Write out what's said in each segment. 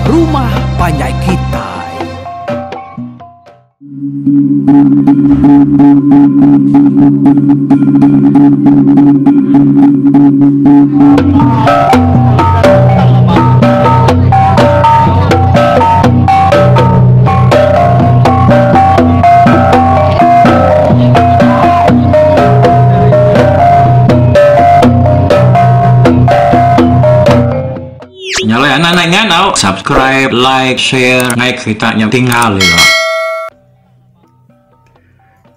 Rumah Panjai Kitai. Nya alai anak anak nya tau subscribe, like, share ngagai kita nya tinggal ila.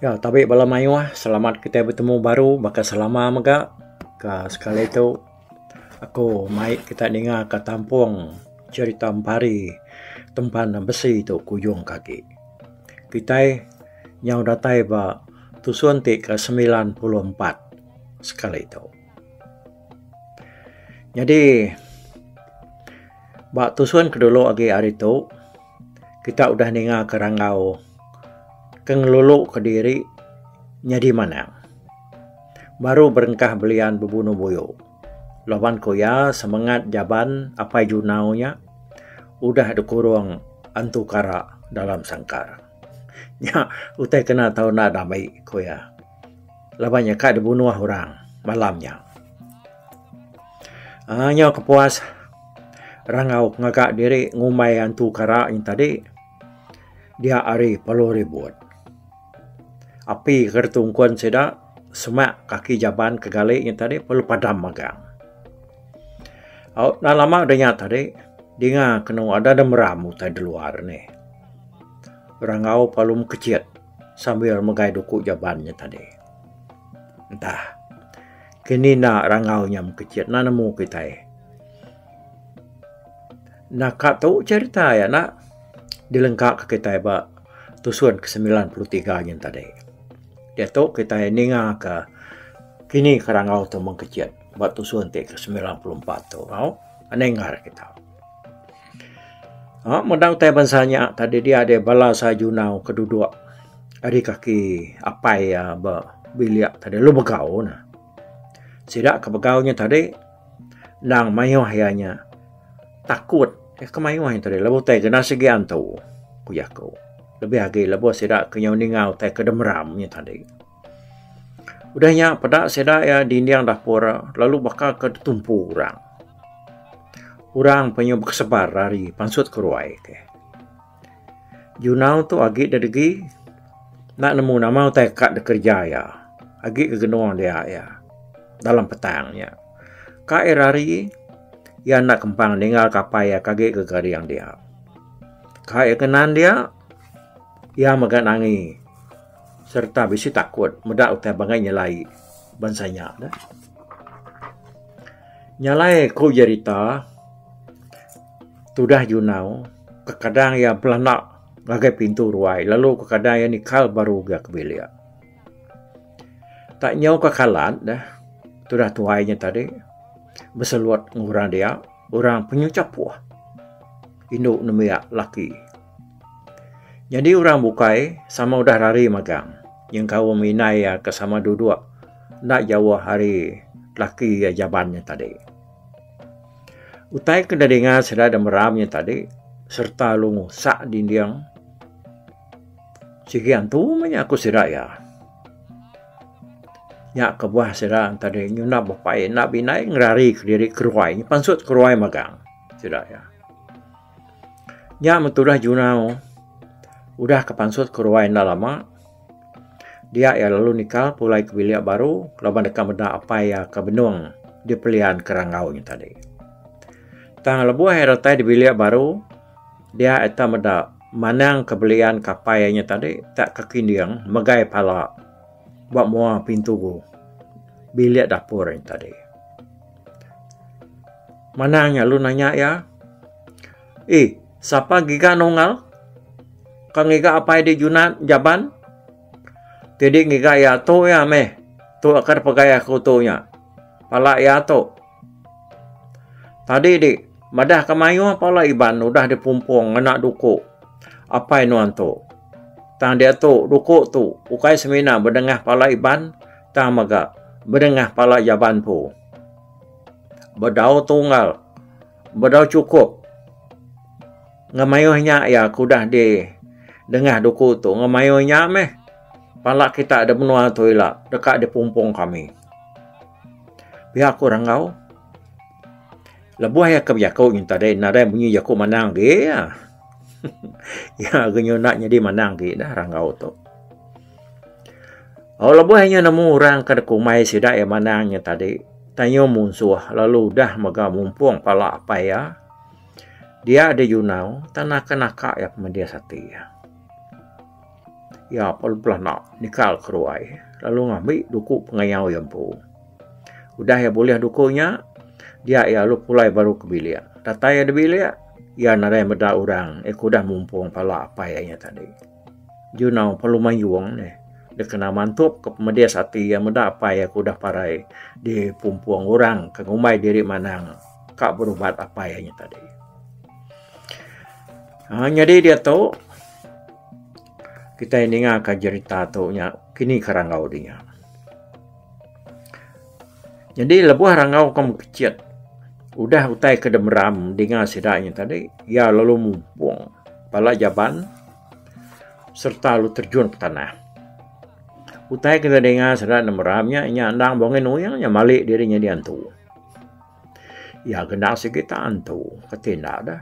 Ya tabi bala mayuh selamat kitai betemu baru baka selama mega ka sekali tu aku mai kita ninga ka tampung cherita empari tempan besi tu kujung ke agi. Kitai nyau datai ba tusun ti ke 94 sekali tu. Nyadi ba tusun ke dulu agi ari tu kita udah ninga ke rangau ke ngelulu ke diri nyadi manang. Baru berengkah belian bebunuh buyu. Laban ku iya semengat jaban Apai Junau nya udah dikurung antu kara dalam sangkar. Nya utai kena tau enda dabi ku iya. Laban nya ka dibunuh orang malam nya. Aaa nyau kepuas rangau ngaga diri ngumbai antu kara nya tadi dia ari perlu ribut. Api ke ditungkun sida semak kaki jaban ke gali nya tadi perlu padam magang. Au enda lama udah nya tadi dinga kenu ada da meram utai da luar nih. Rangau perlu mekechit sambil megai duku jaban nya tadi. Entah. Kini enda rangau nya mekechit enda nemu kitai. Naka tu cherita iya enda dilengka ka kitai ba tusun ke 93 nyin tadi. Diatu kitai ninga ka kini ka rangau tu mekechit ba tusun ti ke 94 tu au ninga kita. Au meda utai bansa nya tadi dia deh bala sa junau ke duduk ari kaki apai iya ba bilik tadi lalu begau ne. Sida ke begau nya tadi endang mayuh iya nya takut ke mayuh nya tadi laban utai kena sigi antu ku jaku. Lebih agi lebuh sida ke nyau ninga utai ke demeram nya tadi. Udah nya peda sida iya dinding dapur lalu baka ke ditumpu orang. Orang penyu bekesebar ari pansut ke ruai ke. Junau tu agi deh degi enda nemu nama utai ka dikereja iya. Agi ke genung dia iya dalam petang nya. Ka iya rari iya enda kempang ninggal ka apai iya ke agi ke garing dia. Ka iya kenan dia iya mega nangi sereta bisi takut meda utai bangai nyelai bansa nya deh. Nya alai ku jerita tudah junau kekadang iya belanda ngagai pintu ruai lalu kekadang iya nikal baru ga ke bilik. Tak nyau ka kalat deh tudah tuai nya tadi beselut enggau orang dia orang penyu chapuh indu nembiak laki. Nyadi orang bukai sama udah rari magang nyengkaum indai iya ke sama duduk. Enda jauh ari laki iya jaban nya tadi. Utai ke didinga sida da meram nya tadi sereta lalu ngusak dinding sigi antu meh nya ku sida iya. Nya kebuah sida tadi nyundap apai enda bindai ngerari kediri keruai pansut keruai magang sida iya. Nya meh tudah junau udah ke pansut keruai enda lama. Dia iya lalu nikal pulai ke bilik baru laban deka meda apai iya ke benung dipelian ke rangau nya tadi. Tang lebuh iya datai di bilik baru, dia ita meda manang ke belian ke apai iya nya tadi tak kekinding megai pala ba mua pintu bilik dapur nya tadi. Manang nya lalu nanya iya, "Eh, sapa giga nunggal?" Ka ngiga apai di Junat Jaban ti di ngiga iya tu iya meh tu akan pegai aku tu nya pala iya tu. Tadi di madah ka mayuh pala Iban udah dipumpung ngena duku apai nuan tu. Tang diatu duku tu ukai semina bedengah pala Iban tang mega bedengah pala Jaban empu. Bedau tunggal bedau chukup. Ngemayuh nya iya ke udah di dengah duku tu ngemayuh nya meh pala kita da menua tu ila deka dipumpung kami. Pia ku Ranggau. Lebuh iya ke bejaku nyin tadi nadai munyi jaku manang agi iya. Iya ga nyuna nyadi manang agi dah Ranggau tu. Oh lebuh inya nemu orang ke dikumbai sida iya manang nya tadi tanyung munsuh lalu udah mega mumpung pala apai iya. Dia dijunau tang naka naka iya pemedis ati iya. Iya pun belanda nikal keruai lalu ngambi duku pengayau iya empu. Udah iya bulih duku nya, dia iya lalu pulai baru ke bilik. Datai iya di bilik, iya nadai meda orang iya ke udah mumpung pala apai iya nya tadi. Junau perlu mayung neh dikena mantup ke pemedis ati iya meda apai iya ke udah parai dipumpung orang ke ngumbai diri manang ka berubat apai iya nya tadi. Aaa nyadi diatu kitai ninga ka jerita tu nya kini ka rangau dinya. Nyadi lebuh rangau ke mekecit udah utai ke demeram dinga sida nya tadi iya lalu mumpung bala jaban sereta lalu terjun ke tanah. Utai ke dinga sida demeram nya nya endang bungin uyang nya malik diri nyadi antu. Iya gendang sigi tak antu keti enda deh.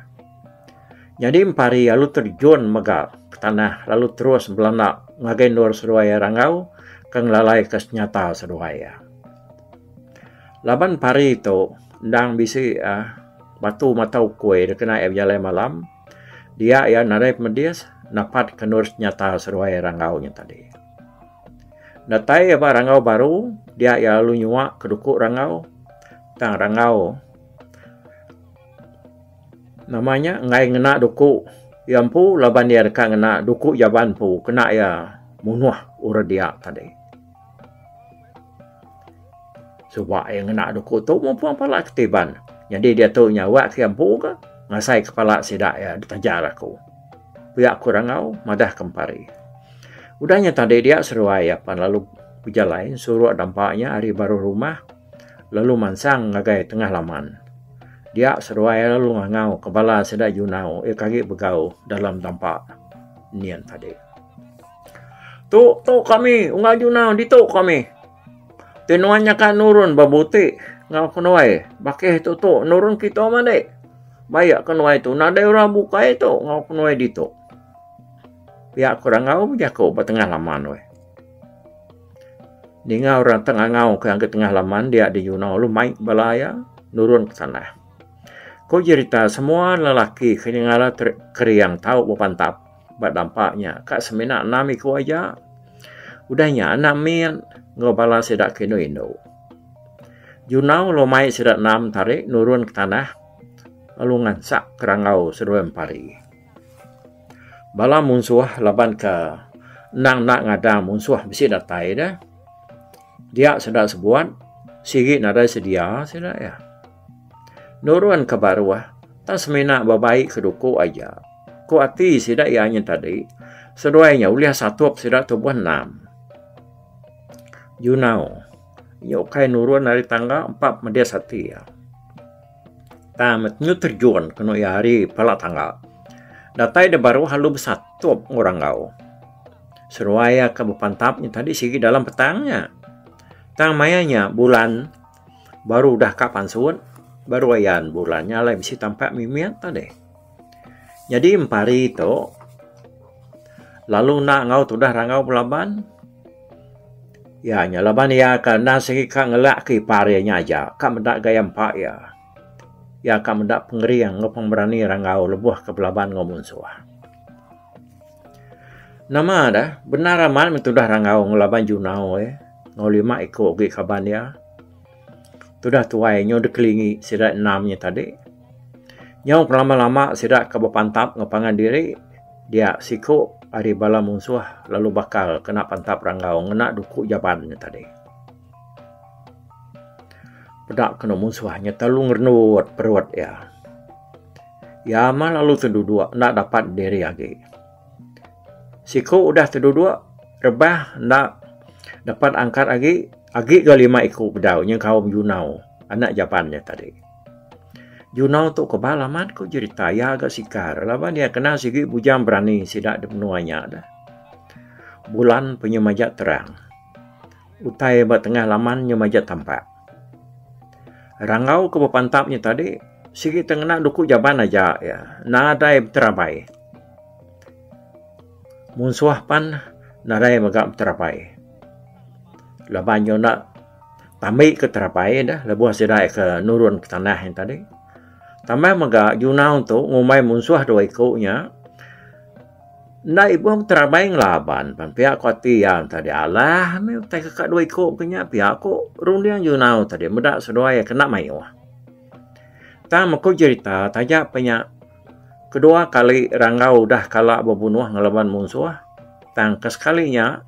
Nyadi empari lalu terjun mega ke tanah lalu terus belanda ngagai endur seduai iya ranggau ke ngelalaika senyata seduai iya. Laban empari tu endang bisi uhh batu mata ukui dikena iya bejalai malam dia iya nadai pemedis napat ke endur senyata seduai iya ranggau nya tadi. Datai iya ba Ranggau baru dia iya lalu nyua ke duku Ranggau tang Ranggau nama nya enggai ngena duku iya empu laban iya deka ngena duku jaban empu kena iya munuh orang dia tadi. Suba iya ngena duku tu mupung pala ketiban nyadi diatu nya awak ke iya empu ka ngasai ke pala sida iya ditajar aku. Pia ku Rangau madah ke Empari. Udah nya tadi dia seduai iya pan lalu bejalai suruk dampa nya ari baruh rumah lalu mansang ngagai tengah laman. Dia seduai iya lalu ngangau ke bala sida junau iya ke agi begau dalam dampa nyin tadi. Tu tu kami unggal junau ditu kami. Ti nuan nyaka nurun ba buti enggau kenuai bakih tu tu nurun kita madi. Bayak kenuai tu nadai orang bukai tu enggau kenuai ditu. Pia ku Rangau bejaku ba tengah laman weh. Ninga orang teng angau ke agi tengah laman dia dijunau lalu mai bala iya nurun ke tanah. Ku jerita semua lelaki ke nyengala keriang tau bepantap. Ba dampa nya ka semina enam iku aja. Udah nya anak mit enggau bala sida ke indu indu. Junau lalu mai sida enam tari nurun ke tanah lalu ngansak kerangau seduai empari. Bala munsuh laban ke endang enda ngadang munsuh bisi datai deh. Dia sida sebuat sigi nadai sedia sida iya. Nurun ke baruh tang semina bebai ke duku aja. Ku ati sida iya nya tadi, seduai nya ulih satup sida tubuh enam. Junau, nya ukai nurun ari tangga empa medis ati iya. Tang meh nyu terjun kenu iya ari pala tangga. Datai da baruh lalu besatup enggau ranggau. Seduai iya ke bepantap nya tadi sigi dalam petang nya. Tang maya nya bulan baru udah ka pansut, baru ayan bulan nya alai bisi tampak mimit tadi. Nyadi empari tu lalu enda enggau tudah rangau belaban iya nya laban iya ka enda sigi ka ngelak ke ipar iya nya aja ka meda gaya empa iya. Iya ka meda pengering enggau pemerani rangau lebuh ke belaban enggau munsuh. Nama deh bendar amat meh tudah rangau ngelaban junau eh enggau lima iku agi kaban iya. Tudah tuai nyau dikelingi sida enam nya tadi. Nyau kelama-lama sida ke bepantap enggau pangan diri dia siku ari bala munsuh lalu bakal kena pantap ranggau ngena duku jaban nya tadi. Peda kenu munsuh nya telu ngerenut perut iya. Iya mah lalu teduduk enda dapat diri agi. Siku udah teduduk rebah enda dapat angkat agi, agi ga lima iku bedau nyengkaum Junau anak jaban nya tadi. Junau tu kebal amat ku jerita iya ga sikar laban iya kena sigi bujang berani sida da menua nya deh. Bulan penyu majak terang. Utai ba tengah laman nyu majak tampak. Ranggau ke bepantap nya tadi sigi te ngena duku jaban aja iya nadai beterabai. Munsuh pan nadai mega beterabai. Laban nyu enda tambi ke terabai deh lebuh sida ke nurun ke tanah nya tadi. Tambah mega junau tu ngumbai munsuh dua iku nya enda ibuh beterabai ngelaban pan pia ku ati iya tadi alah meh utai ke ka dua iku ke nya pia ku runding junau tadi meda seduai kena mayuh. Tang meh ku jerita taja pa nya kedua kali Ranggau udah kala bebunuh ngelaban munsuh tang ke sekali nya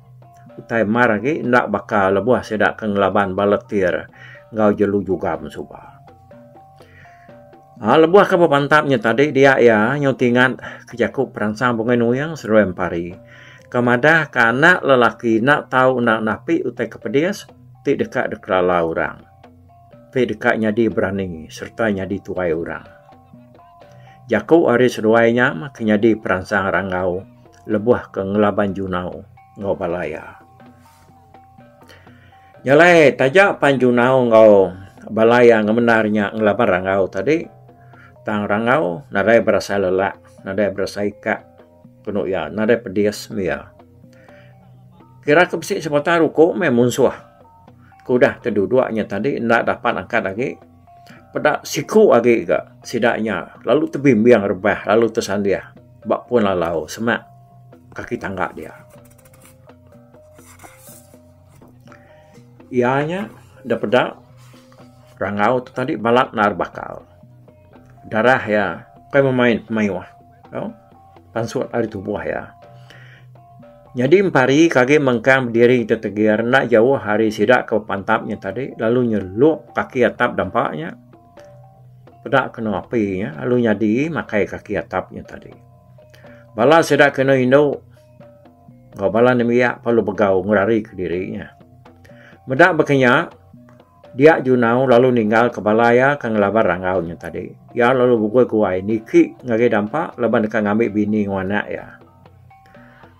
utai mar agi enda baka lebuh sida ke ngelaban bala tir enggau jelu jugam suba. Aa lebuh ke bepantap nya tadi dia iya nyau tingat ke jaku peransang Bungai Nuing seduai Empari ke madah ke anak lelaki enda tau enda napi utai ke pedis ti deka dikelala orang ti deka nyadi berani sereta nyadi tuai orang. Jaku ari seduai nya mah ke nyadi peransang Ranggau lebuh ke ngelaban Junau enggau bala iya. Nya alai taja pan Junau enggau bala iya ngemendar nya ngelaban Ranggau tadi tang Ranggau nadai berasai lelak nadai berasai ikak penu iya nadai pedis meh iya. Kira ke bisi sebatang ruko meh munsuh ke udah teduduk nya tadi enda dapat angkat agi peda siku agi ga sida nya lalu tebimbing rebah lalu tesandih ba pun lalau semak kaki tangga dia. Iya nya da peda Ranggau tu tadi balat endar bakal. Darah iya kai memain pemayuh tau pansut ari tubuh iya. Nyadi empari ke agi mengkang bediri tetegir enda jauh ari sida ke bepantap nya tadi lalu nyelup kaki atap dampa nya. Peda kenu api nya lalu nyadi makai kaki atap nya tadi. Bala sida ke indu Enggau bala nembiak perlu begau ngerari kediri nya. Meda baka nya, dia Junau lalu ninggalka bala iya ke ngelaban Ranggau nya tadi. Iya lalu begui-guai niki ngagai dampa laban deka ngambi bini enggau anak iya.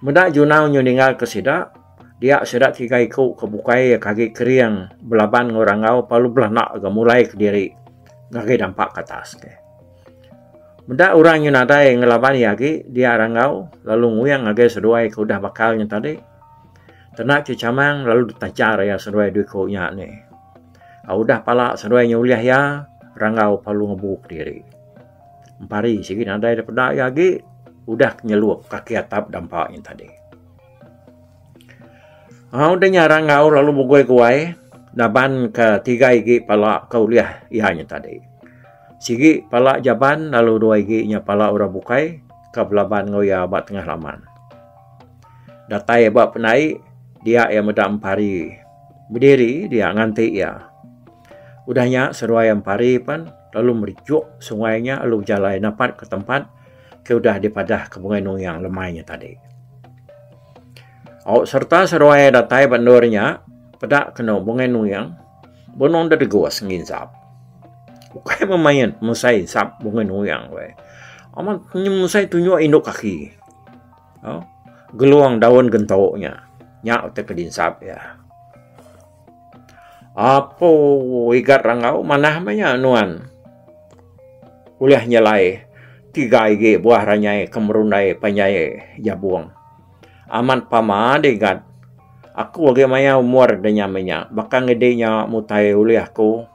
Meda Junau nyu ninggalka sida, dia sida tiga iku ke bukai ke agi kering belaban enggau Ranggau perlu belanda ga mulai kediri ngagai dampa ke atas. Meda orang nyu nadai ngelaban iya agi dia Ranggau lalu nguing ngagai seduai ke udah bakal nya tadi. Tena chechamang lalu ditajar iya seduai dua iku nya nih. Udah pala seduai nya ulih iya, Ranggau perlu ngebu kediri. Empari sigi nadai da peda iya agi udah ke nyelup kaki atap dampa nya tadi. Au udah nya Ranggau lalu begui-guai naban ke tiga igi pala ke ulih iya nya tadi. Sigi pala jaban lalu dua igi nya pala orang bukai ke belaban enggau iya ba tengah laman. Datai ba pendai dia iya meda empari bediri dia nganti iya. Udah nya seduai empari pan lalu merejuk sungai nya lalu bejalai napat ke tempat ke udah dipadah ke Bungai Nuyang lemai nya tadi. Au sereta seduai datai ba endur nya peda kenu Bungai Nuyang benung dedegus nginsap. Ukai memain mesai insap Bungai Nuyang weh. Amat mesai tunjuk indu kaki. Au gelung daun gentok nya. Nya utai ke dinsap iya. Apo igat rangau manah meh nya nuan. Ulih nyelai tiga igi buah ranyai ke merundai panjai jabung. Amat pama digat. Aku agi maya umur da nya meh nya baka ngedi nya mutai ulih aku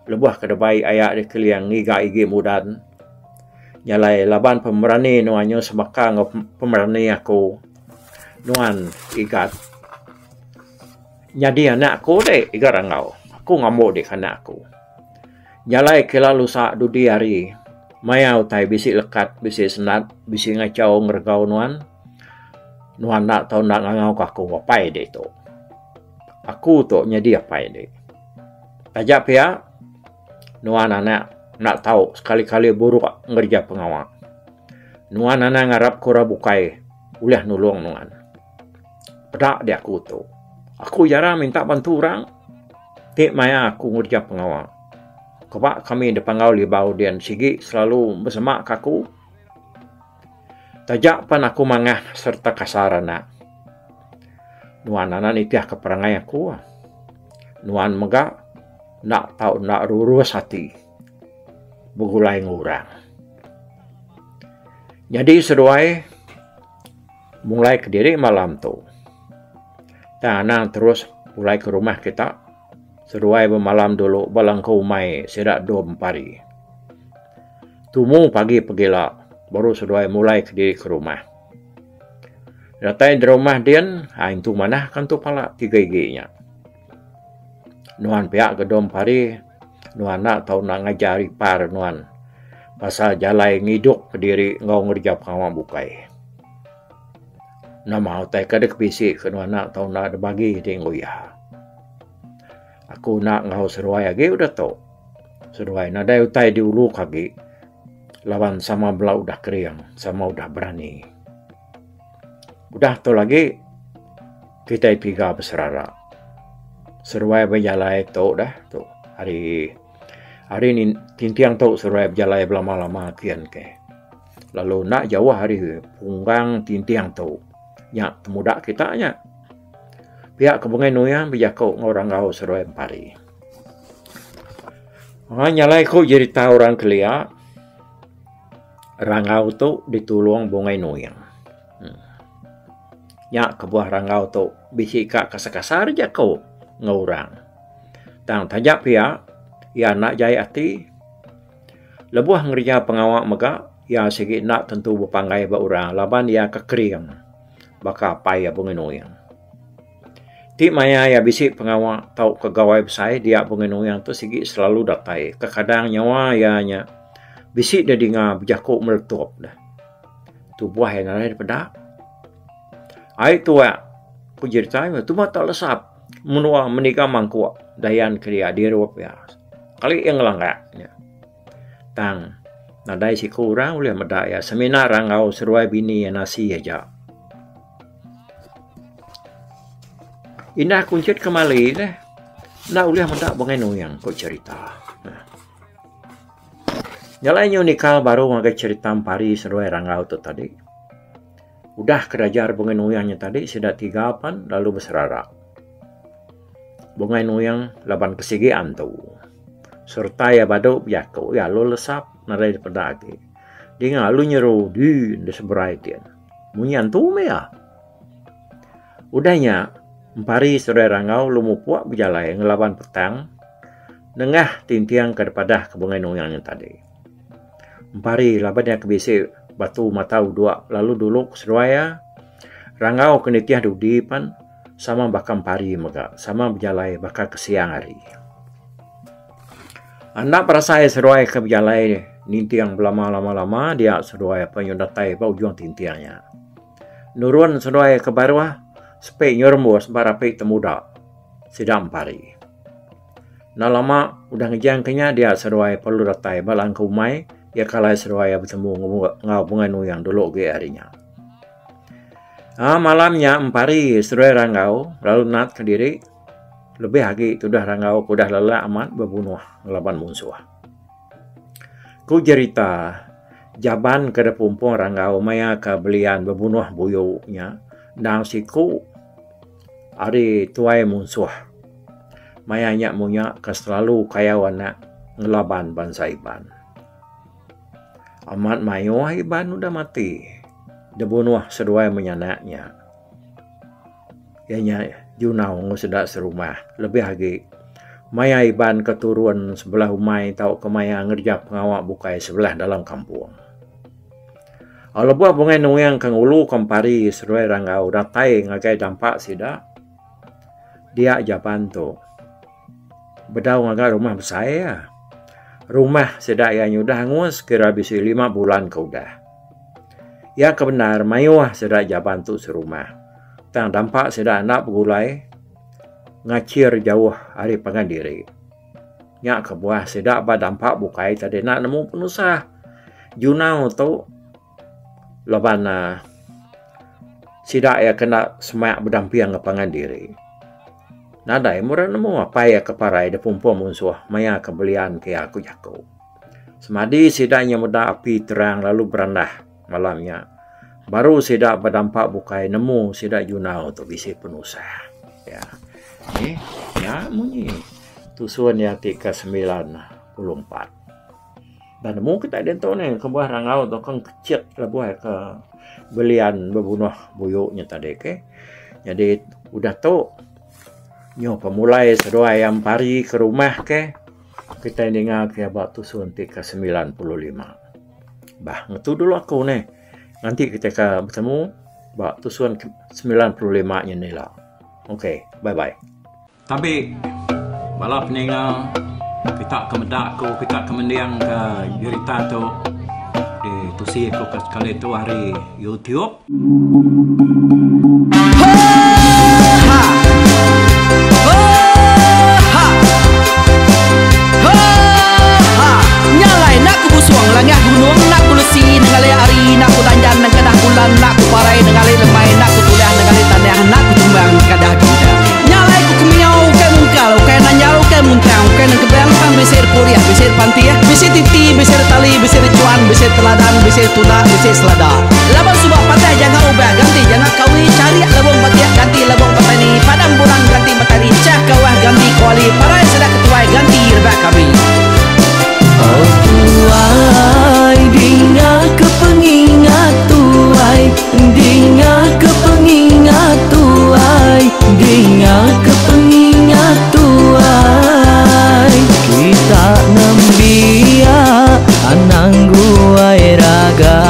lebuh ke debai aya dikeling ngiga igi mudan. Nyalai laban pemerani nuan nyau sebaka enggau pemerani aku nuan igat. Nyadi anak aku deh igat rangau. Aku ngambu deh anak aku. Jalai kila lusa dudi hari maya utai bisi lekat bisi sendat bisi ngachau ngeregau nuan, nuan enda tau enda ngangau ka aku apai deh tu. Aku tu nyadi apai deh. Taja pia nuan anak enda tau sekali-kali buruk ngereja pengawa. Nuan anang ngarap ke orang bukai ulih nulung nuan. Peda deh aku tu. Aku jarang minta bantu orang ti maya aku ngereja pengawa. Keba kami da Panggau Libau din sigi selalu besema ka aku. Taja pan aku mangah sereta kasar anak. Nuan anak nitih ka perangai aku. Nuan mega enda tau enda rurus ati begulai enggau orang. Nyadi seduai mulai kediri malam tu. Tang anang terus pulai ke rumah kita. Seduai bemalam dulu ba langkau umai sida dom pari. Tumu pagi pegila baru seduai mulai kediri ke rumah. Datai di rumah din, ha intu manah ka entu pala tiga igi nya. Nuan pia ga dom pari, nuan enda tau enda ngajar ipar nuan pasal jalai ngidup kediri enggau ngereja pengawa bukai. Nama utai ke deka bisi ke nuan enda tau enda dibagi ti enggau iya. Aku enda enggau seduai agi udah tu. Seduai nadai utai diulu ke agi laban sama bela udah kering sama udah berani. Udah tu lagi kitai tiga beserara. Seduai bejalai tu dah tu hari hari tinting tu seduai bejalai belama-lama kian ke. Lalu enda jauh ari punggang tinting tu nya temuda kita nya. Pia ke Bungai Nuyang bejaku enggau Ranggau seduai Empari. Nya alai ku jerita orang kelia Ranggau tu ditulung Bungai Nuyang. Nya kebuah Ranggau tu bisi ka kasar-kasar jaku enggau orang. Tang taja pia iya enda jai ati. Lebuh ngereja pengawa mega, iya sigi enda tentu bepanggai ba orang laban iya ke kering baka apai iya Bungai Nuing. Ti maya iya bisi pengawa tauka gawai besai dia Bungai Nuing tu sigi selalu datai. Kekadang nyawa iya nya bisi deh dinga bejaku meletup deh. Tubuh iya nadai dipeda. Ai tuak ku jerita tubuh tak lesap menua meniga mangkuk dayan kelia dirup iya. Kali iya ngelanggak nya. Tang nadai siku orang ulih meda iya semina ranggau seduai bini iya nasi aja. Indah kunchit kemali deh enda ulih meda bungai nuing ku cherita. Nya alai nyu nikal baru ngagai cherita empari seduai ranggau tu tadi. Udah ke dajar bungai nuing nya tadi sida tiga pan lalu beserara. Bungai Nuing laban ke sigi antu. Sereta iya badu bejaku iya lalu lesap nadai dipeda agi. Dinga lalu nyeru din di seberai din. Munyi antu meh iya. Udah nya Empari seduai Rangau lalu mupuk bejalai ngelaban petang nengah tinting ke dipadah ke Bungai Nuing nya tadi. Empari laban iya ke bisi batu mata udok lalu dulu ke seduai iya. Rangau ke nitih dudi pan sama baka empari mega sama bejalai baka ke siang hari. Enda berasai seduai ke bejalai ninting belama lama lama dia seduai apai nyau datai ba ujung tinting nya. Nurun seduai ke baruh sepi nyau rembus ba rapi temuda sida empari. Enda lama udah ngejang ke nya dia seduai perlu datai ba langkau umai iya ke alai seduai betemu enggau Bungai Nuyang dulu agi ari nya. Aa malam nya empari seduai Ranggau lalu nat kediri lebih agi tudah Ranggau ke udah lelak amat bebunuh ngelaban munsuh. Ku jerita jaban ke dipumpung Ranggau maya ke belian bebunuh buyu nya endang siku ari tuai munsuh maya nya munya ke selalu kayau anak ngelaban bansa Iban. Amat mayuh Iban udah mati dibunuh seduai menyanak nya. Iya nya Junau enggau sida serumah lebih agi maya Iban ke turun sebelah umai tauka maya ngereja pengawa bukai sebelah dalam kampung. Lebuh Bungai Nuing ke nguluka Empari seduai Ranggau datai ngagai dampa sida dia jaban tu. Bedau ngaga rumah besai iya. Rumah sida iya nyudah angus kira bisi lima bulan ke udah. Iya ke bendar mayuh sida jaban tu serumah. Tang dampa sida enda begulai ngachir jauh ari pangan diri. Nya kebuah sida ba dampa bukai tadi enda nemu penusah. Junau tu laban uhh sida iya kena semak bedamping enggau pangan diri. Nadai meh orang nemu apai iya ke parai dipumpung munsuh maya ke belian ke iya ku jaku. Semadi sida nya meda api terang lalu berandah malam nya baru sida bedampa bukai nemu sida junau tu bisi penusah. Ya. Ni nya munyi tusun iya ti ke 94. Dan nemu kita ditu ni kebuah rangau tu ke ngkechit lebuh iya ke belian bebunuh buyu nya tadi ke. Nyadi udah tu nyau pemulai seduai iya empari ke rumah ke. Kitai ninga ke ba tusun ti ke 95. Bah ngetu dulu aku neh. Nganti kitai ke betemu ba tusun 95 nyin ila. Ok bye bye. Tabi bala peninga kita ke meda aku kita ke mending ke jerita tu ditusi aku ke sekali tu ari YouTube. Laban suba patah janga ubah ganti janga kawi charik lebong batik ganti lebong petani padam bulan ganti matari chah kawah ganti kuali parai sida ketuai ganti rebak kami. Oh tuai dinga ke pengingat tuai dinga ke pengingat tuai dinga ke pengingat tuai kita nembiak anang guai raga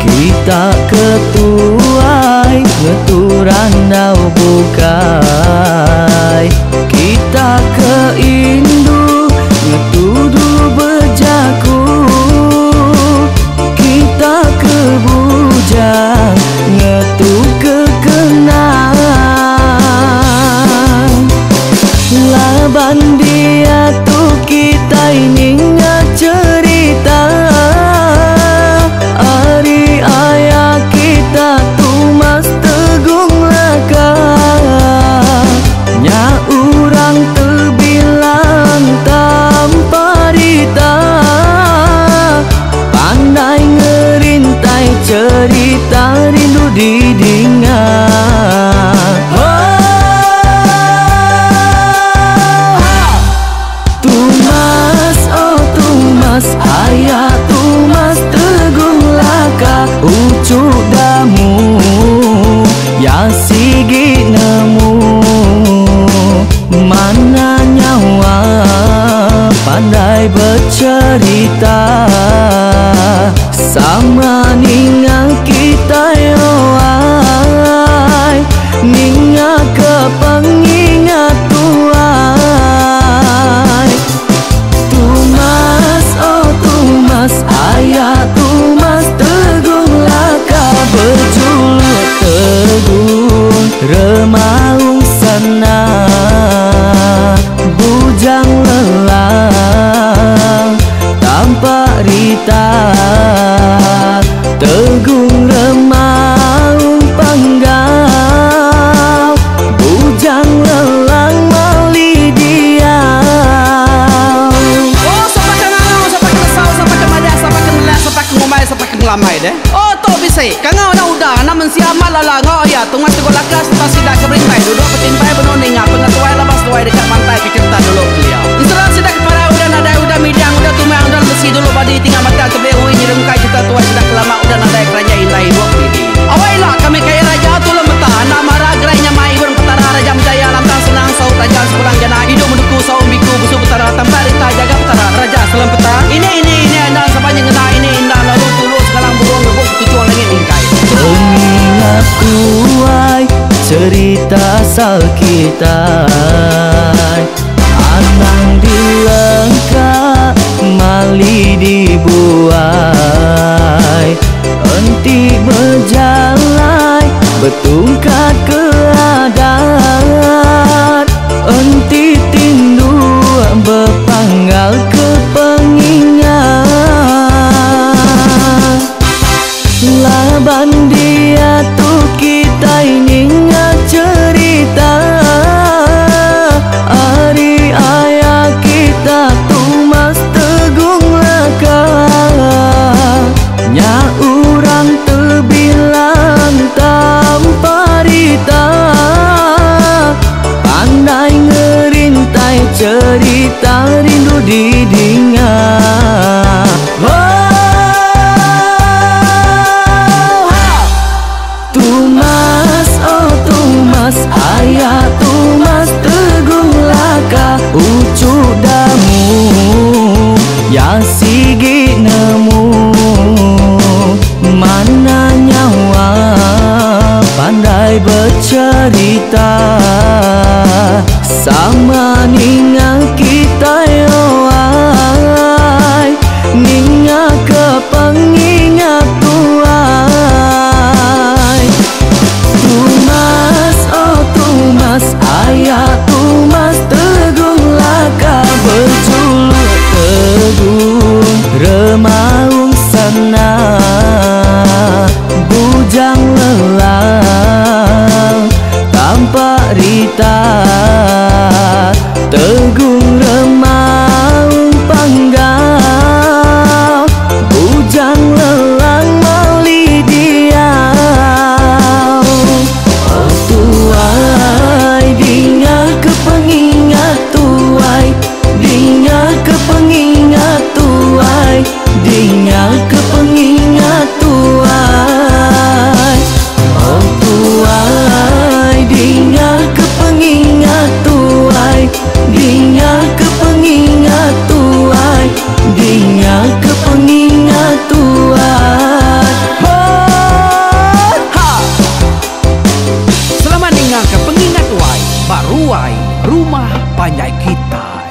kita ke tuai ngetu randau bukai kita ke indu ngetu dulu bejaku kita ke bujang ngetu ke kenang laban diatu kitai ninga cherita ari aya kita Tumas Tegung Laka nya urang tebilang tanpa rita pandai ngerintai cherita rindu didinga. Tumas oh Tumas aya Tumas Tegung Laka uchu damu ya sigi nemu mana nyawa pandai bercerita sama ninga kitai oai ninga ke pengingat tuai Tumas oh Tumas aya Tumas Tegung Laka berjuluk Tegung Remaung sana bujang lelang tanpa rita Tegung Remaung Panggau bujang lelang mali diau. Oh sapa ke ngangau sapa ke nesau sapa ke madah sapa ke nelak sapa ke ngumbai sapa ke ngelamai deh. Oh tu bisi kangau anak uda anak mensia amat lala enggau iya tungai teguh laka sereta sida ke berintai duduk betimpai benung ninga pengetuai laban seduai deka mantai ke cherita dulu kelia. Ensera sida ke parai udah nadai udah midang udah tumang udah lemesi dulu badi tinggal batang tebeli ui nyerungkai cherita tuai sida ke lama udah nadai keranjai indai ibuk didi. Awai ila kami kaya raja tulung meta enda mara gerai nyamai ibun petara raja menjaya lantang senang saut raja sepulang jana idup menuku saum biku busu petara tampak rita jaga petara raja selem peta ini ini ini enda sapa nyengena ini enda lalu tulu segalang burung rebuk betuchung langit mingkai. Pengingat tuai cerita asal kitai anang dilengka mali dibuai enti bejalai betungkat ke adat enti tinduk bepanggal ke pengingat laban diatu kitai ninga cherita. Sigi nemu mana nyawa pandai becerita sama ninga kitai oai ninga ke pengingat tuai. Tumas oh tumas aya tumas tegung laka bejuluk tegung remaung sana bujang lelang tampak rita tegung remaung panggau bujang lelang mali diau. Oh tuai dinga ke pengingat tuai dinga ke pengingat tuai dinga ke pengingat tuai. Oh tuai dinga ke pengingat tuai dinga ke pengingat tuai dinga ke pengingat tuai. Oh ha. Selamat ninga ke pengingat tuai ba ruai rumah panjai kita.